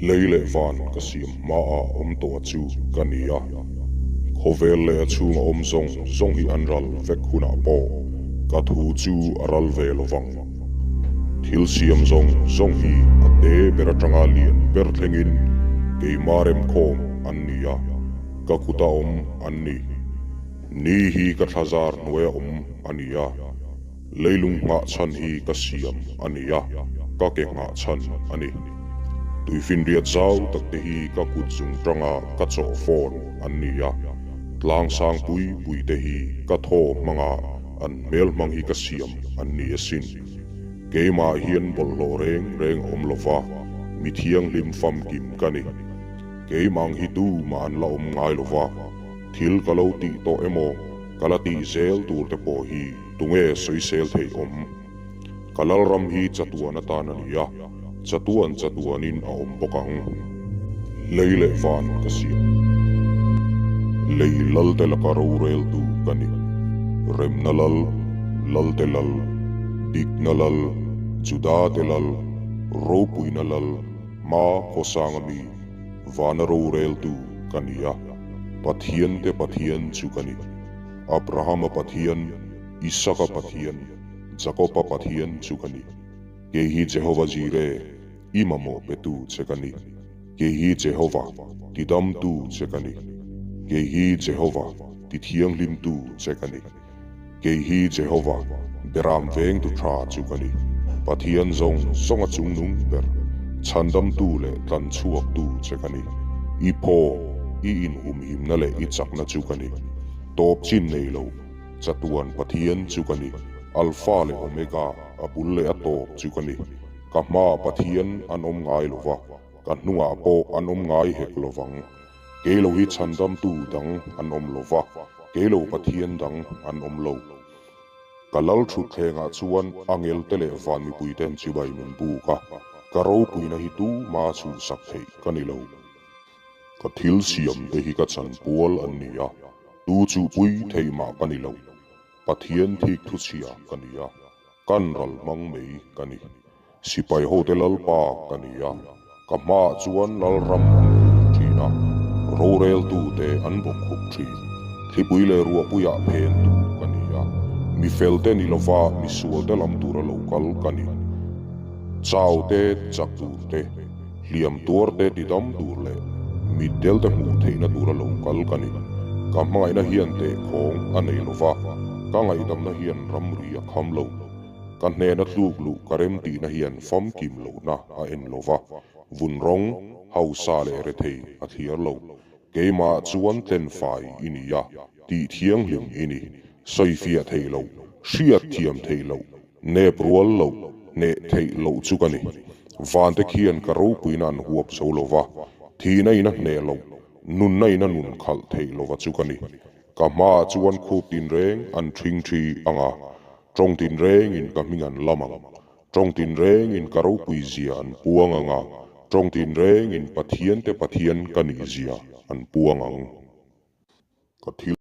Lei leh van ka siam hmaah awm tawh chu ka ni a, khawvel leh a chhunga awm zawng zawng hi an ral vek hunah pawh ka thu chu a ral ve lo vang. Thil siam zawng zawng hi a te ber atanga lian ber thlengin keima remkhawm an ni a, ka kuta awm an ni. Ni hi ka thlazar hnuaia awm a ni a. Leilung nghah chhan hi ka siam a ni a, ka ke nghah chhan a ni. Tuifinriat zau tak te hi ka kut zung tanga ka chawh fawn an ni a, tlang sang pui pui te hi ka thaw hmanga an hmel hmang hi ka siam an ni asin. Keimah hian bawlhhlawh reng reng a awm lova, mi thianghlim famkim ka ni. Keimah ang hi tumah an la awm ngai lova, thil ka lo tih tawh emaw ka la tih zel tur te pawh hi Tunge sawisel theih awm? Ka lalram hi chatuan atan a ni a, chatuan chatuanin a awm bawk ang. Lei leh van ka siam. Lei lalte laka roreltu ka ni. Remna lal, lalte lal, dikna lal, Judate lal, ropuina lal, hma khawsanga mi, vana roreltu ka ni a, Pathiante Pathian chu ka ni. Abrahama Pathian, Isaka Pathian, Jakoba Pathian chu ka ni. Kei hi Jehova Jireh, i mamawh petu che ka ni. Kei hi Jehova, tidamtu che ka ni. Kei hi Jehova, tithianghlimtu che ka ni. Kei hi Jehova, beram vengtu tha chu ka ni. Pathian zawng zawnga chungnung ber, chhandamtu leh tlanchhuaktu che ka ni. I phaw, i inhumhimna leh i chakna chu ka ni. Tawp chin nei lo, chatuan Pathian chu ka ni, Alpha leh Omega, a bul leh a tawp chu ka ni. Ka hmaah Pathian an awm ngai lo va, ka hnungah pawh an awm ngai hek lo vang. Kei lo hi chhandamtu dang an awm lo va, kei lo Pathian dang an awm lo. Ka lal thutthlengah chuan angelte leh van mipuiten chibai min buk a, ka ropuina hi tuma chhuhsak theih ka ni lo. Ka thil siam te hi ka chan pual an ni a, tu chu pui thei mah ka ni lo. Pathian thik thu chhia ka ni a, kan ral hmang mai ka ni. Sipai hote Lalpa ka ni a, ka hmaah chuan Lalram an khup thin a, roreltute an bawk khup thin. Thlipui leh ruahpuiah phen tu ka ni a, mi felte ni lova misualte lam tura lo kal ka ni. Chau te, chak tur te. Hliam tuar te tidam tur leh mitdel te hmuh theihna tura lo kal ka ni. Ka hmangaihna hian tehkhawng a nei lo va, ka ngaihdamna hian ramri a kham lo. Ka hnena tluk luh ka remtihna hian famkim lohna a en lo va, vun rawng, hausa leh rethei a thliar lo. Keimah chuan tlenfai i ni a, tih thianghlim i ni, sawifiah theih loh, hriat thiam theih loh, Nep rual loh, hneh theih loh chu ka ni. Vante khian ka ropuina an huap zo lo va, thihna in a hneh loh, nunna in a nun khalh theih lova chu ka ni. Ka hmaah chuan khup tinreng an ṭhing ṭhi ang a, ṭawng tinrengin ka hming an lam ang. Ṭawng tinrengin ka ropui zia an puang ang a, ṭawng tinrengin Pathiante Pathian ka nih zia an puang ang. Ka thil.